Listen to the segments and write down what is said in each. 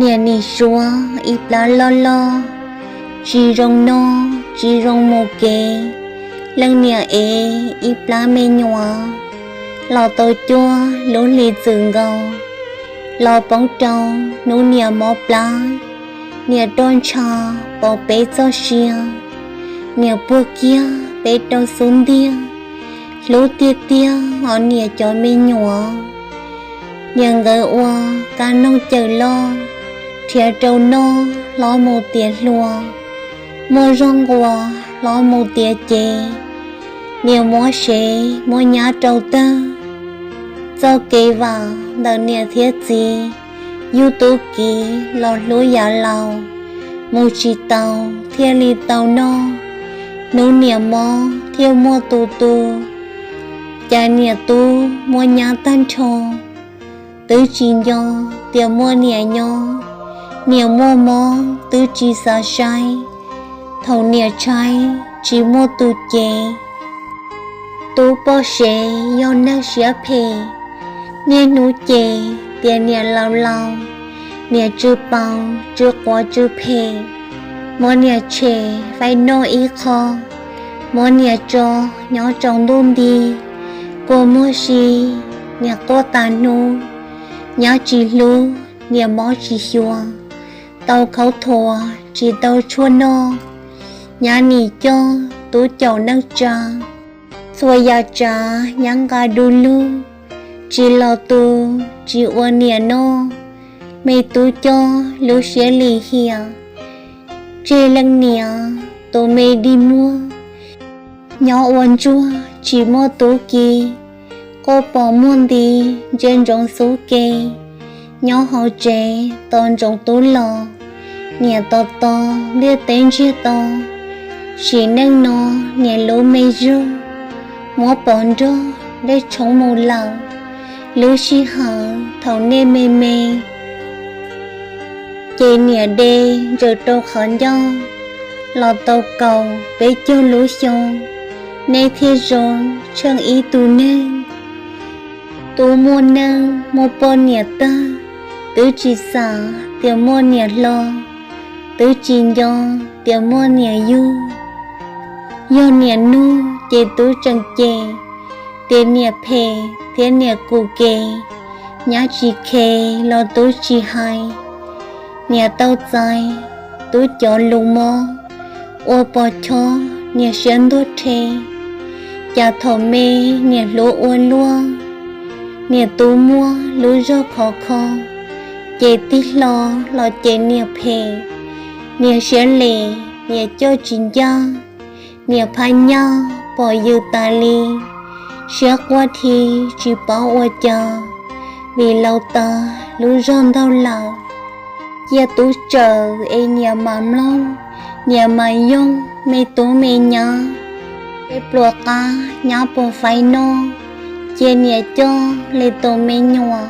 Niam nim suav ib plab loj loj, tsis zoo noj tsis zoo mus kev. Leej niam ev ib plab me nyuam, los tau cuaj lub hli txwm nkaus, los poob rau hnub niam mob plab. Niam roj ntsha pov peb txoj sia, niam puag kiag peb rau xub ntiag. Hlub tiag tiag os niam cov me nyuam, niam nkawd ua kab noog cawm loj, rhiav rau noj hlob mus tiav hluas, muaj zog nquas hlob mus tiav cev. Niam muab sev muab nyab rau tag, txoj kev vam ntawm niam thiab txiv, yug tub kiv los hlub yav laus, mus tsis taus thiaj li tau noj. Hnub niam mob thiaj muaj tus tu, cas niam tub muab nyab tag nrho, twb tsis nco tias muaj niam nyob. Niam muaj mob twb tsis xav saib, thaum niam tshaib tsis muaj tus cev. Tub poj sev yog neeg siab phem, niaj hnub cem tias niam laus laus, niam tsw paus tsw quav tsw phem, muab niam tshem faib noj ib qho, muab niam tso nyob tsaus ntuj nti, kua muag si, niam quaj tas hnub, nyab tsis hlub, niam mob tsis xyuas, tau khaub thuas tsis tau tshuaj noj, nyab nim coj tub caum neej tsa, txhua yam tsav nyab nqa du lug, tsis los tu, tsis ua niam noj, me tub coj lub siab lim hiam, tseg leej niam tus me dig muag. Nyob ua ntsuag tsis muaj tub ki, quaj pos muag nti, ntsia ntsoov xub ke, nyob hauv tsev tos ntsoov tub los, niam tos tos ntiaj teb ntsiag to, sim neej no niam lub me zog, muab pov nrog dej tshoob mus lawm, lub sij hawm thaum nej me me, ces niam de ntsaws rau qhov ncauj, los tau kaum peb caug lub xyoo, nej thiaj zoo tsheej ib tug neeg. Tub muaj neej muaj poj niam tag, twb tsis xav tias muaj niam hlo, twb tsis nco tias muaj niam yug. Yog niam nug ces tub tseem cem, tias niam phem thiab niam kuv ke, nyab tsis khev los tub tsis hais. Niam tau txais tub cov lus mob, ua pos chob niam siab ntuag rhe, cas thaum me niam hlub ua luaj. Niam tub muaj lub zog khov kho, ces tig hlo los ces niam phem. Niam siab lem, niam coj tsis ncaj, niam phab nyaj pom yws tas li, siab quaj dhi tsis paub ua cas, vim laus tas lub zog ntaug lawm. Cia tub tsawm es niam mam mloog, niam mam yoog me tub me nyab, tej pluas qab nyab puas faib noj. Cia niam coj li tus me nyuam,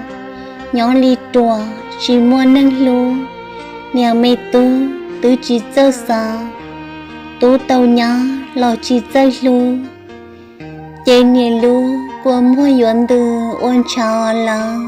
nyob li ruam tsis muaj neeg hlub. Niam me tub twb tsis txawj xav, tub tau nyab los tsis txawj hlub, ces niam lub kua muag yuav ntws ua ntshav lawm.